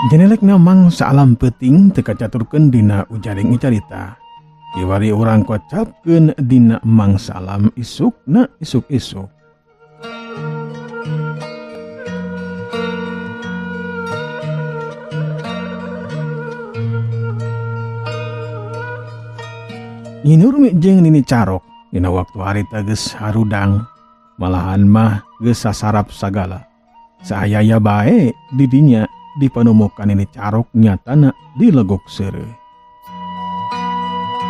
Jenelekna mangsa alam peuting teu kacaturkeun dina ujaring carita. Kiwari urang kocapkeun dina mangsa alam isukna isuk-isuk. Nyi Nurmi jeung Nini Carok dina waktu harita geus harudang, malahan mah geus sasarap sagala. Saaya bae didinya dipanemukan Nini Carok nyatana di legok seureuh.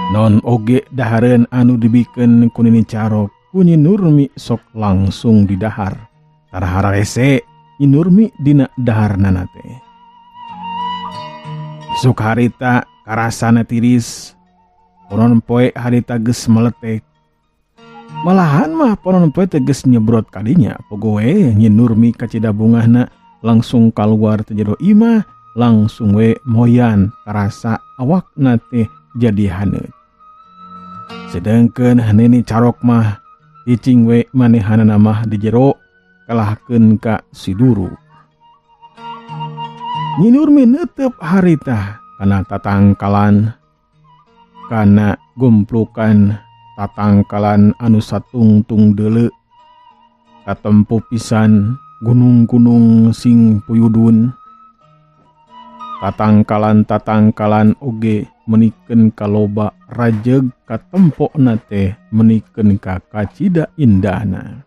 Non oge dahareun anu dibikeun ku Nini Carok ku Nyi Nurmi sok langsung didahar. Tara hararese Nyi Nurmi dina daharnana teh. Isuk harita karasana tiris, ponon poe harita geus meletek. Malahan mah ponon poe teh geus nyebrot kadinya. Pogoe Nyi Nurmi kacida bungahna langsung kaluar ti jero imah, langsung we moyan karasa awakna teh jadi haneut. Sedengkeun Nini Carok mah cicing we manehanana mah di jero kalahkeun ka si Duru. Nyi Nurmi neuteup harita kana tatangkalan, kana gomplukan tatangkalan anu satungtung deuleu, katempo pisan gunung-gunung sing puyudun. Tatangkalan-tatangkalan oge menikeun ka loba rajeg katempokna teh menikeun ka kacida indahna.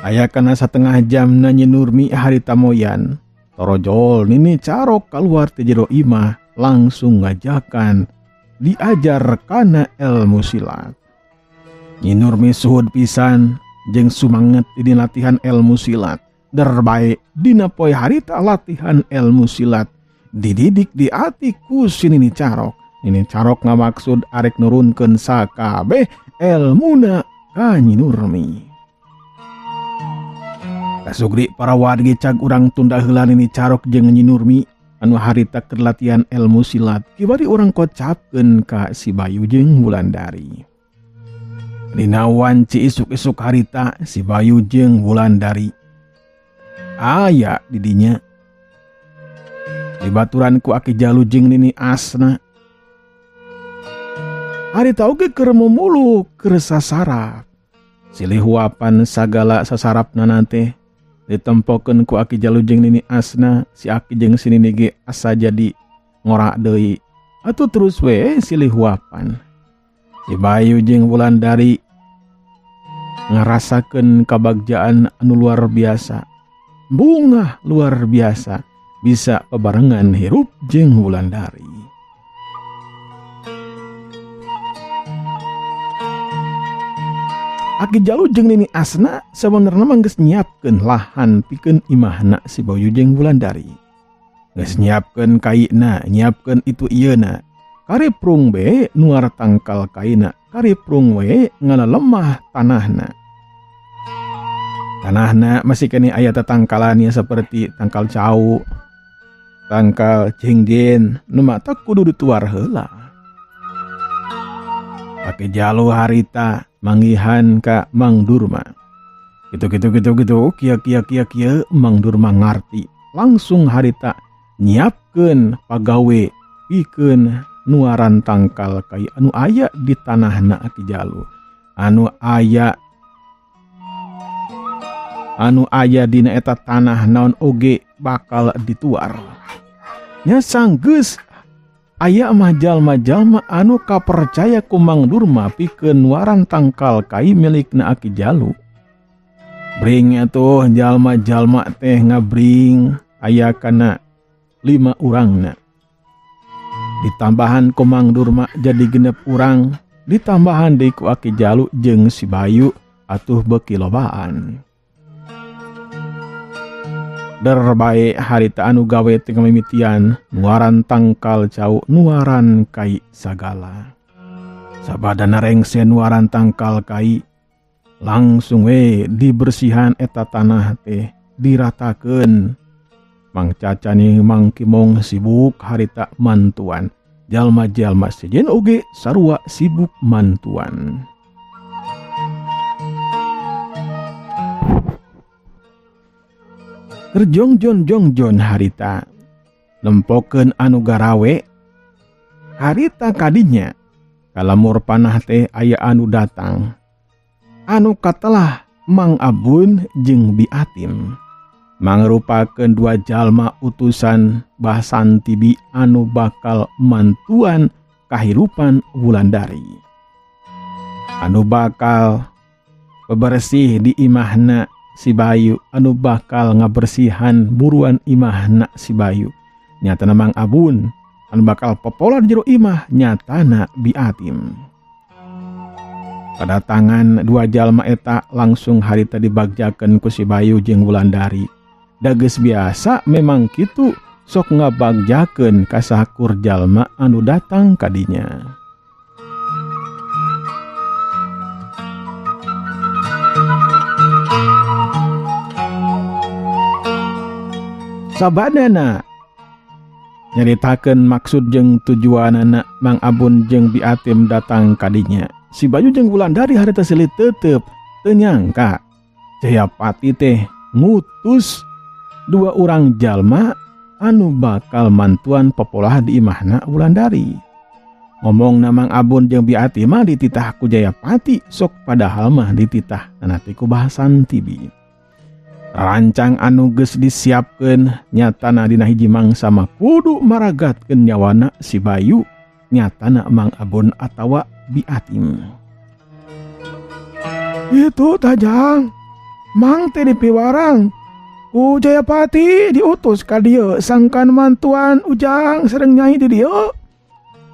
Aya kana satengah jamna Nyi Nurmi harita moyan, torojol Nini Carok kaluar ti jero imah langsung ngajakan diajar kana ilmu silat. Nyi Nurmi suhud pisan jeung sumanget dina latihan ilmu silat. Derbae dina poe harita latihan ilmu silat dididik di ati ku si Nini Carok. Nini Carok ngamaksud arek nurunkeun sakabeh elmuna ka Nyi Nurmi. Kasugri para wargi cag urang tunda heula Nini Carok jeung Nyi Nurmi anu harita keur latihan ilmu silat. Kiwari urang kocapkeun ka si Bayu jeung Wulandari. Dina wanci isuk-isuk harita si Bayu jeung Wulandari aya di dinya. Dibaturan ku Aki Jalu jeung Nini Asna. Harita oge keur mumulu keur sasarap. Silih huapan sagala sasarapna teh ditempokeun ku Aki Jalu jeung Nini Asna. Si Aki jeung si Nini ge asa jadi ngorak deui. Atuh terus we silih huapan. Si Bayu jeung Wulandari ngarasakeun kabagjaan anu luar biasa. Bungah luar biasa bisa bebarengan hirup jeung Wulandari. Aki Jalu jeung Nini Asna sabenerna mah geus nyiapkeun lahan pikeun imahna si Bayu jeung Wulandari. Geus nyiapkeun kaina, nyiapkeun itu ieuna. Kariprung be nuar tangkal kaina, kariprung we ngalalemah tanahna. Tanahna masih kene aya tatangkalannya seperti tangkal cau, tangkal jengjen, nu matak kudu dituar heula. Aki Jalu harita manggihan ka Mang Durma. Gitu gitu gitu gitu, kia kia kia kia Mang Durma ngarti. Langsung harita nyiapkeun pagawe pikeun nuaran tangkal kai anu aya di tanahna Aki Jalu. Anu aya dina eta tanah naon oge bakal dituar. Nya sanggeus aya mah jalma-jalma anu kapercaya ku Mang Durma pikeun nuaran tangkal kai milikna Aki Jalu. Bring atuh jalma-jalma teh ngabring aya kana 5 urangna. Ditambahan ku Mang Durma jadi 6 urang, ditambahan deui ku Aki Jalu jeung si Bayu atuh beuki lobaan. Derbae harita anu gawe teh ngamimitian nuaran tangkal cau nuaran kai sagala. Sabadana rengse nuaran tangkal kai langsung we dibersihan eta tanah teh diratakeun. Mang Caca nih Mang Kimong sibuk harita mantuan. Jalma-jalma sejen oge sarua sibuk mantuan. Keur jongjon-jongjon harita nempokeun anu garawe harita kadinya ka lembur panah teh aya anu datang anu katelah Mang Abun jeung Bi Atim mangrupakeun dua jalma utusan Basantibi anu bakal mantuan kahirupan Wulandari anu bakal bebersih di imahna si Bayu anu bakal ngabersihan buruan imahna si Bayu nyatana Mang Abun anu bakal popola di jero imah nyatana Bi Atim. Kedatangan dua jalma eta langsung harita dibagjakeun ku si Bayu jeung Wulandari. Da geus biasa memang kitu sok ngabagjakeun ka sakur jalma anu datang kadinya. Sabadana nyaritakeun maksud jeung tujuanana Mang Abun jeung Bi Atim datang kadinya. Si Bayu jeung Wulandari harita silih tetep teu nyangka Jayapati teh ngutus dua urang jalma anu bakal mantuan popolah di imahna Wulandari. Ngomongna Mang Abun jeung Bi Atim mah dititah ku Jayapati sok padahal mah dititah nanti ku Basantibi. Rancang anu geus disiapkeun nyatana dina hiji mangsa mah kudu maragatkeun nyawana si Bayu nyatana Mang Abun atawa Bi Atim. Itu tajang Mang teh dipiwarang ku Jayapati diutus ka dieu sangkan mantuan Ujang sareng Nyai di dieu.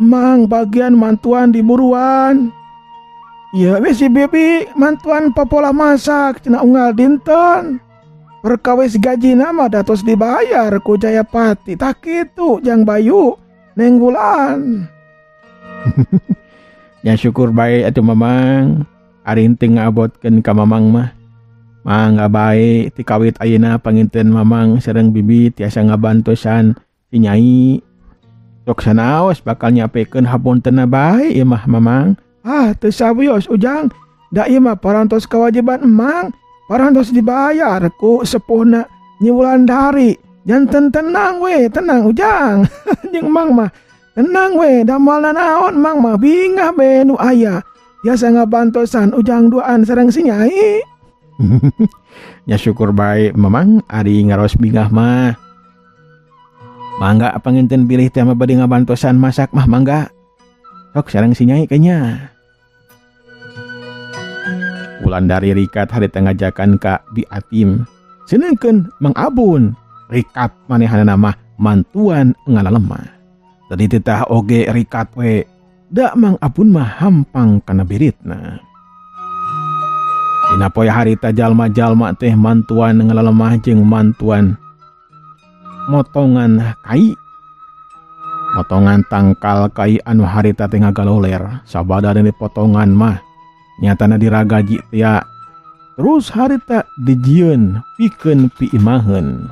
Mang bagian mantuan di buruan. Ieu we si Bibi mantuan popola masak cenah unggal dinten. Perkawis gaji nama datos dibayar ku Jayapati. Tak kitu Jang Bayu neng Wulan. Ya syukur bae atuh Mamang. Ari henteu ngabotkeun ka Mamang mah. Mangga bae ti kawit ayeuna panginten Mamang sareng Bibi tiasa ngabantosan si Nyai. Sok sanaos bakal nyapekeun hapuntenna bae ieu mah Mamang. Ah teu sawios Ujang. Da ieu mah parantos kewajiban Emang. Parantos dibayar ku sepuhna Nyi Wulandari. Janten tenang we, tenang Ujang. Jeung Mang mah tenang we, da moal nanaon Mang mah bingah be nu aya. Biasa ngabantosan Ujang duaan sareng si Nyai. Ya syukur bae Mamang ari ngaros bingah mah. Mangga panginten bilih teh mah bade ngabantosan masak mah mangga. Sok sareng si Nyai kayaknya. Wulandari rikat harita ngajakan ka Bi Atim. Seneungkeun Mang Abun rikat manehanana mah mantuan ngalalemah. Tadi titah oge rikat we. Da Mang Abun mah hampang kana biritna. Dina poe harita jalma-jalma teh mantuan ngalalemah jeung mantuan motongan kai. Motongan tangkal kai anu harita teh ngagaloler. Sabada deui potongan mah nyatana diragaji tia. Terus harita dijieun pikeun piimaheun.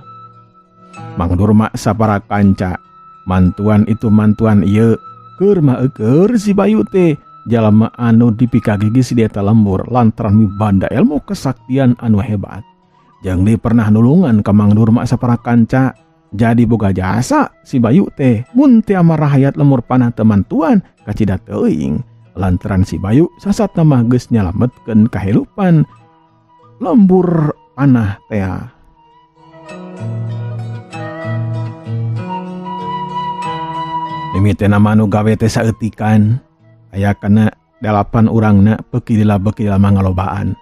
Mang Durma sapara kanca mantuan itu mantuan ieu keur mah eueur si Bayu teh jalma anu dipikagigis di eta lembur lantaran mibanda ilmu kesaktian anu hebat. Jeung deui pernah nulungan ka Mang Durma sapara kanca jadi boga jasa si Bayu teh mun teu amarahayat lemur panah teu mantuan kacida teuing. Lantaran si Bayu sasatna mah geus nyalametkeun kahirupan lembur panah tea. Mimitena mah nu gawe teh saeutikan aya kana 8 urangna beuki lila mah ngalobaan.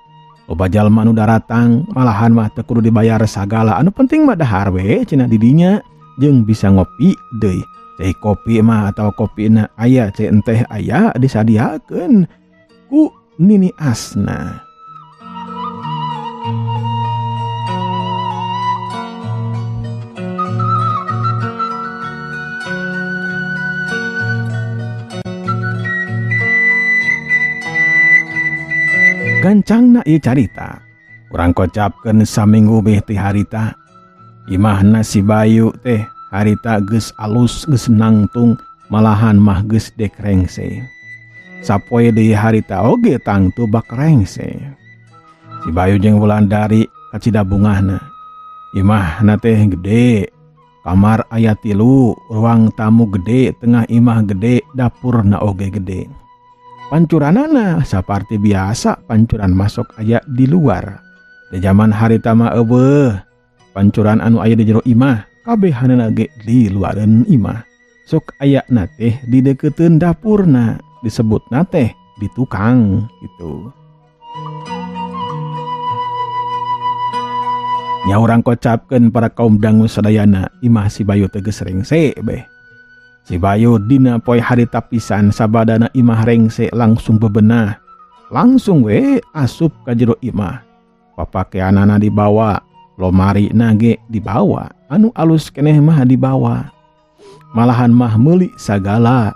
Loba jalma nu daratang malahan mah teu kudu dibayar sagala anu penting mah dahar we cenah di dinya jeung bisa ngopi deui. Cai kopi mah atau kopina aya, cai enteh aya disadiakeun ku Nini Asna. Gancangna ieu carita. Urang kocapkeun saminggu beh ti harita. Imahna si Bayu teh harita geus alus geus nangtung malahan mah geus dek rengse. Sapoe deui harita oge tangtu bak rengse. Si Bayu jeung Wulandari kacida bungahna. Imahna teh gede, kamar aya 3, ruang tamu gede, tengah imah gede, dapurna oge gede. Pancuranana saparti biasa, pancuran masuk aya di luar. Di zaman harita mah eueuh pancuran anu aya di jero imah, kabehanana ge di luareun imah. Sok aya na teh di deketeun dapurna, disebutna teh di tukang gitu. Nya urang kocapkeun para kaum dangu sadayana, imah si Bayu teh geus rengse beh. Si Bayu dina poe harita pisan sabadana imah rengse langsung bebenah. Langsung we asup ka jero imah. Papakeanana dibawa, lomari nage dibawa, anu alus keneh mah dibawa. Malahan mah meuli sagala.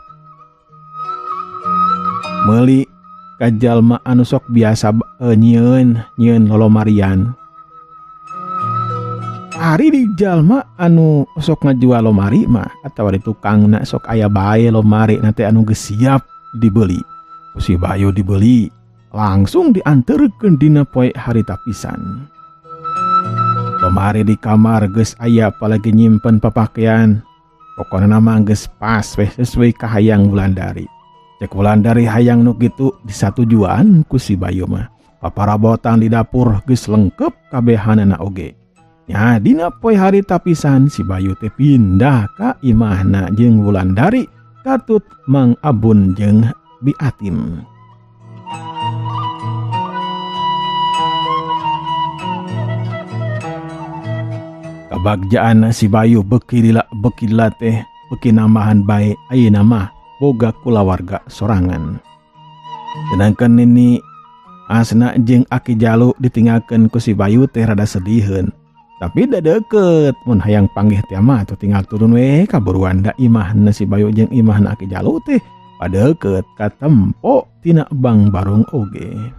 Meuli ka jalma anu sok biasa nyieun lolomarian. Ari di jalma anu sok ngajual lomari mah atawa di tukangna sok aya bae lomari na teh anu geus siap dibeli. Ku si Bayu dibeli, langsung dianterkeun dina poe harita pisan. Lomari di kamar geus aya apalagi nyimpen papakean. Pokona mah geus pas weh sesuai kahayang Wulandari. Cek Wulandari hayang nu kitu disatujuan ku si Bayu mah. Paparabotan di dapur geus lengkep kabehanana oge. Nya dina poe harita pisan si Bayu teh pindah ka imahna jeung Wulandari katut Mang Abun jeung Bi Atim. Kabagjaan si Bayu beuki lila beuki lila teh beuki nambahan bae ayeuna mah boga kulawarga sorangan. Sedangkan nini Asna jeung Aki Jalu ditinggalkeun ku si Bayu teh rada sediheun. Tapi da deukeut mun hayang panggih teh mah atuh tinggal turun we kaburuan da imahna si Bayu jeung imahna Aki Jalu teh padeukeut katempo tina Bang Barung oge.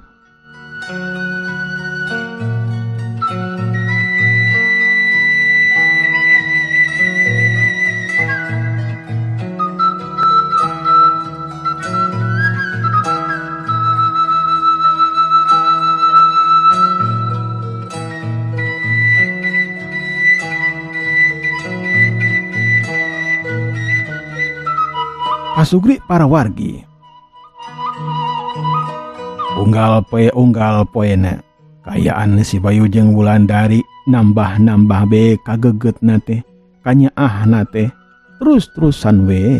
Pasugri para wargi. Unggal poe unggal poena kayaan si Bayu jeung Wulandari nambah-nambah be kagegetna teh kanyaahna teh terus-terusan we.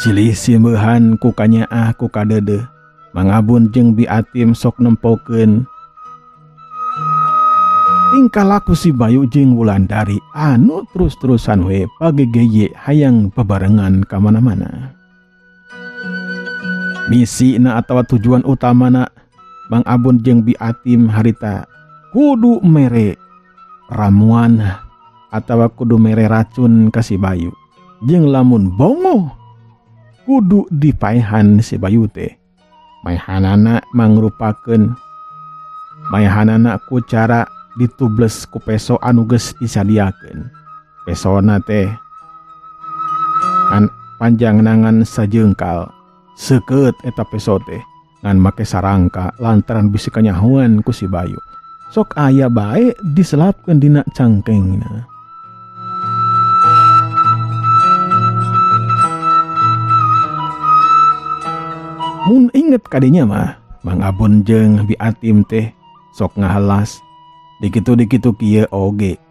Silih simeuhan ku kanyaah ku kadeudeuh. Mangabun jeung Bi Atim sok nempokeun tingkah laku si Bayu jeung Wulandari anu terus-terusan we pagegeye hayang bebarengan ka mana-mana. Misi na atawa tujuan utamana Mang Abun jeung Bi Atim harita kudu mere ramuan atawa kudu mere racun ka si Bayu. Jeung lamun bongo kudu dipaehan si Bayu teh. Maehanana mangrupakeun maehanana ku cara ditubles ku peso anu geus disadiakeun. Pesona teh an panjang nangan sajengkal. Seukeut eta peso teh ngan make sarangka lantaran bisi kanyahoan ku si Bayu. Sok aya bae diselapkeun dina cangkengna. Mun inget kadinya mah Mang Abun jeung Bi Atim teh sok ngahalas. Dikitu-dikitu kieu oge.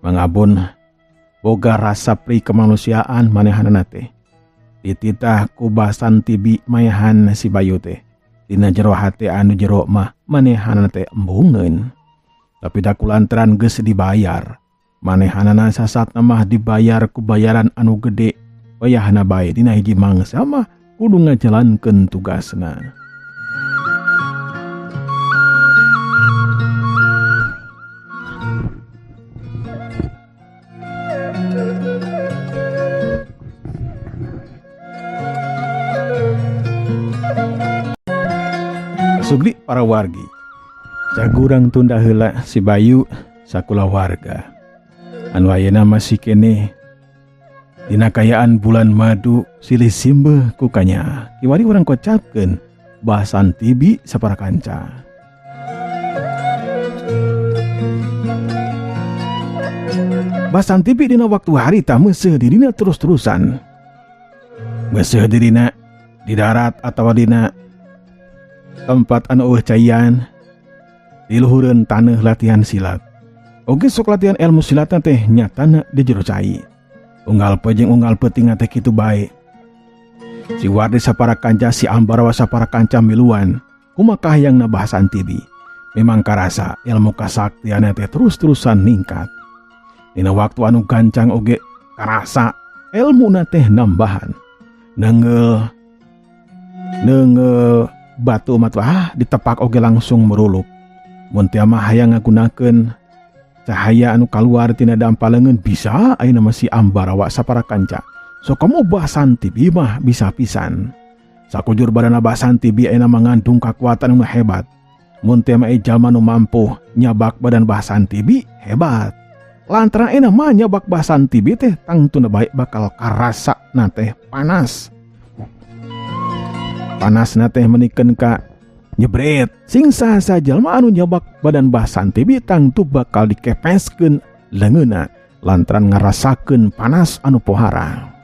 Mang Abun boga rasa pri kemanusiaan manehanana teh. Dititah ku basan tibi mayahan si Bayu teh. Dina jero hate anu jero mah manehanana teh embungeun. Tapi da kulantaran geus dibayar. Manehanana sasatna mah dibayar ku bayaran anu gede. Wayahna bae dina hiji mangsa mah kudu ngajalankeun tugasna. Sugri para wargi. Cagurang tunda heula si Bayu sakulawarga. Anu ayeuna masih keneh dina kayaan bulan madu silih simbeuh ku kanya. Kiwari urang kocapkeun bahasan tibi sapara kanca. Basanti bi dina waktu harita meuseuh dirina terus-terusan. Meuseuh dirina di darat atawa dina tempat anu eueuh caian di luhureun taneuh latihan silat. Oge sok latihan ilmu silat teh nyatana di jero cai. Unggal poe jeung unggal peuting teh kitu bae. Si Wardi sapara kanca si Ambarawa sapara kanca miluan kumaha hayangna Basanti bi. Memang karasa ilmu kasaktian teh terus-terusan ningkat. Dina waktu anu gancang oge karasa ilmu teh nambahan. Nenggel nenggel batu mah ditepak oge langsung meruluk. Mun teu mah hayang ngagunakeun cahaya anu kaluar tina dampa leungeun bisa ayeuna mah si Ambarawa sapara kanca. So kamu Basanti bi mah bisa pisan. Sakujur badana Basanti bi ayeuna mangandung kakuatan anu hebat. Mun teu mah jalma nu mampu nyabak badan Basanti bi hebat. Lantaran ayeuna mah nyabak Basanti bi teh tangtuna bae bakal karasa na teh panas. Panas na teh menikeun ka nyebret. Sing saha jalma anu nyabak badan Basanti bi tangtu bakal dikepeskeun leungeunna lantaran ngarasakeun panas anu pohara.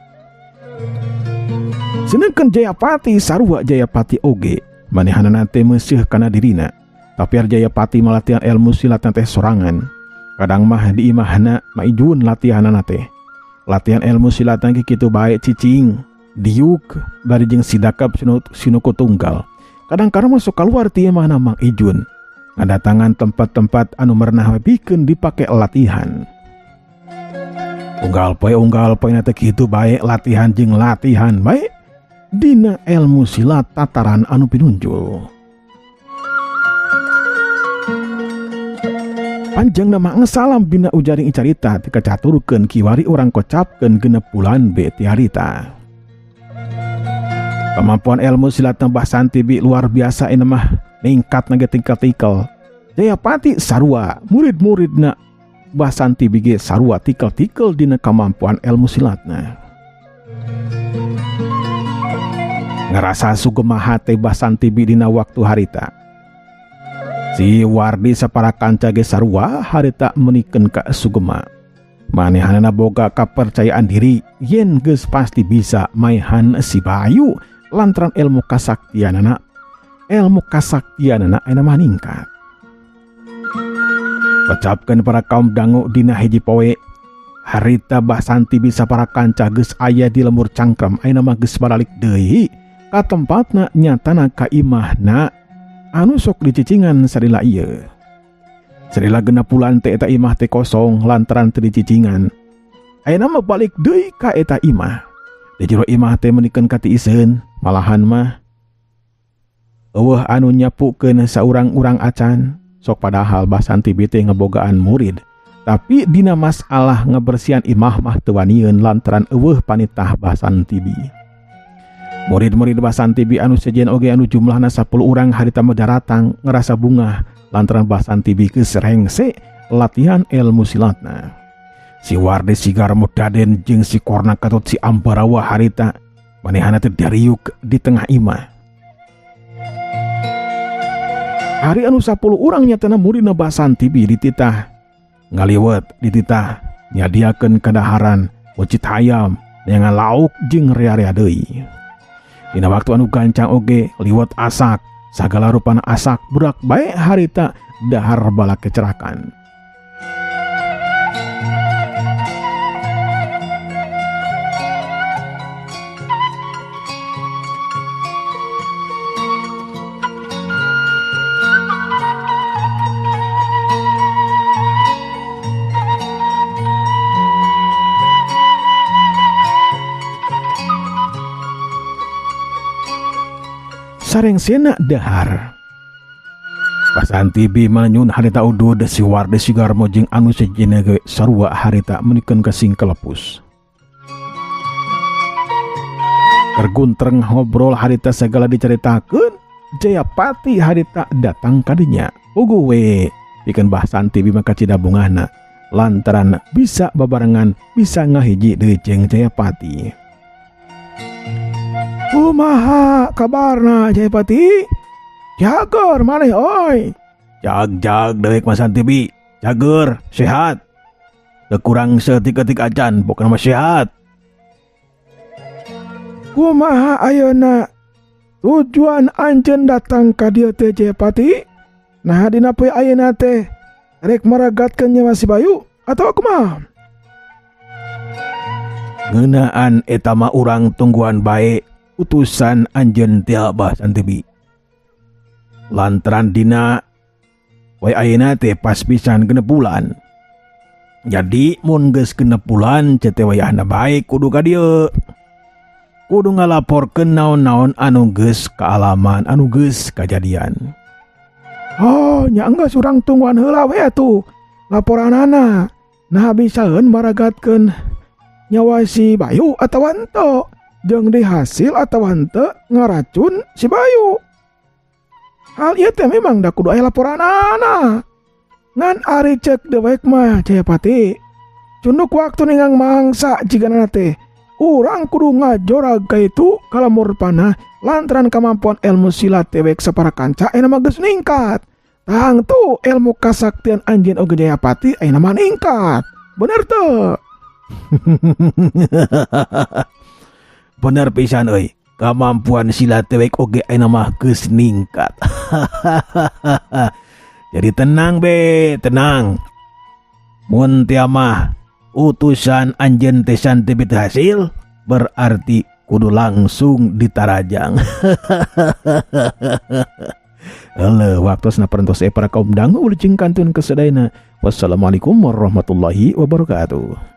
Sedengkeun Jayapati sarua Jayapati oge manehanana teh meuseuh kana dirina. Tapi ar Jayapati malatihan ilmu silat teh sorangan. Kadang mah di imahna maijun latihanana teh. Latihan ilmu silat teh kitu bae cicing, diuk bari jeung sidakap sinuku tunggal. Kadang-kadang masuk keluar ti imahna Mang Ijun. Ngadatangan tempat-tempat anu merenah we pikeun dipake latihan. Unggal poe na teh kitu bae latihan jeung latihan bae dina ilmu silat tataran anu pinunjul. Panjang nama ngesalam bina ujaring carita dikacaturkeun kiwari urang kocapkeun genep bulan be ti harita. Kemampuan ilmu silat Mbah Santi bi luar biasa ini mah ningkat nage tingkat-tikel. Jayapati sarua murid-muridna Mbah Santi bi ge sarua tikel-tikel dina kemampuan ilmu silatna. Ngerasa sugema hate Mbah Santi bi dina waktu harita. Si Wardi sapara kanca ge sarua harita menikeun ka sugema. Manehanana boga kapercayaan diri yen geus pasti bisa maehan si Bayu lantaran ilmu kasaktianana. Ilmu kasaktianana ayeuna mah ningkat. Kocapkeun para kaum dangu dina hiji poe. Harita Mbah Santi bisa para kanca geus aya di lembur cangkrem ayeuna mah geus baralik deui ka tempatna nyatana ka imahna anu sok dicicingan sarila ieu. Sarila genep bulan teh eta imah teh kosong lantaran teu dicicingan. Ayeuna mah balik deui ka eta imah. Di jero imah teh menikeun ka tiiseun, malahan mah eueuh anu nyapukeun saurang-urang acan. Sok padahal Mbah Santi bi teh ngebogaan murid, tapi dina masalah ngebersihan imah mah teu wanieun lantaran eueuh panitah Mbah Santi bi. Murid-murid Mbah Santi bi anu sejen oge anu jumlahna 10 urang harita mah daratang ngerasa bungah lantaran Mbah Santi bi geus rengse latihan ilmu silatna. Si Wardi si Garmo Daden jeung si Korna katut si Ambarawa harita manehana teh dariuk di tengah imah. Hari anu 10 urang nyatana muridna Mbah Santi bi dititah ngaliwet, dititah nyadiakeun kadaharan ucit hayam dengan lauk jeung rea-rea deui. Dina waktu anu gancang oge liwet asak, sagala rupana asak burak bae harita dahar balak kecerakan. Sareng sena dahar. Basanti bi manyun harita udud si Wardi si Garmo jeung anu sejenna ge sarua harita menikeun ka singkelepus. Kerguntreng ngobrol harita segala dicaritakeun, Jayapati harita datang kadinya. Puguh we pikeun Basanti bi mah kacida bungahna lantaran bisa babarengan bisa ngahiji deui jeung Jayapati. Kumaha kabarna Jayapati? Jager maneh oi. Jag-jag dewek Mas Santi bi. Jager, sehat. Teu kurang saeutik-eutik acan pokona mah sehat. Kumaha ayeuna tujuan anjeun datang ka dieu teh Jayapati? Nah dina poe ayeuna teh rek maragatkeun nyawa si Bayu atawa kumaha? Ngeunaan eta mah urang tungguan bae utusan anjeun teh Abah Santibi. Lantaran dina poe ayeuna teh pas pisan 6 bulan. Jadi mun geus 6 bulan cete wayahna bae kudu ka dieu. Kudu ngalaporkeun naon-naon anu geus kaalaman, anu geus kajadian. Oh, nya geus urang tungguan heula we atuh laporanana. Nah bisaeun maragatkeun nyawa si Bayu atawa henteu, jeung dihasil atawa henteu ngaracun si Bayu. Hal ieu teh memang da kudu aya laporanana. Ngan ari ceuk dewek mah Jayapati, cunduk waktu ningang mangsa jigana teh. Urang kudu ngajorag ka itu kalamur panah lantaran kemampuan ilmu silat dewek sapara kanca ayeuna mah geus ningkat. Tangtu ilmu kasaktian anjeun oge Jayapati ayeuna mah ningkat. Bener teu? Bener pisan euy. Kemampuan silat dewek oge ayeuna mah geus ningkat. Jadi tenang be, tenang. Mun tia mah utusan anjeun teh santi teu hasil berarti kudu langsung ditarajang. Halo, waktu parantos para kaum dangu wilujeng kantun ka sadayana. Wassalamualaikum warahmatullahi wabarakatuh.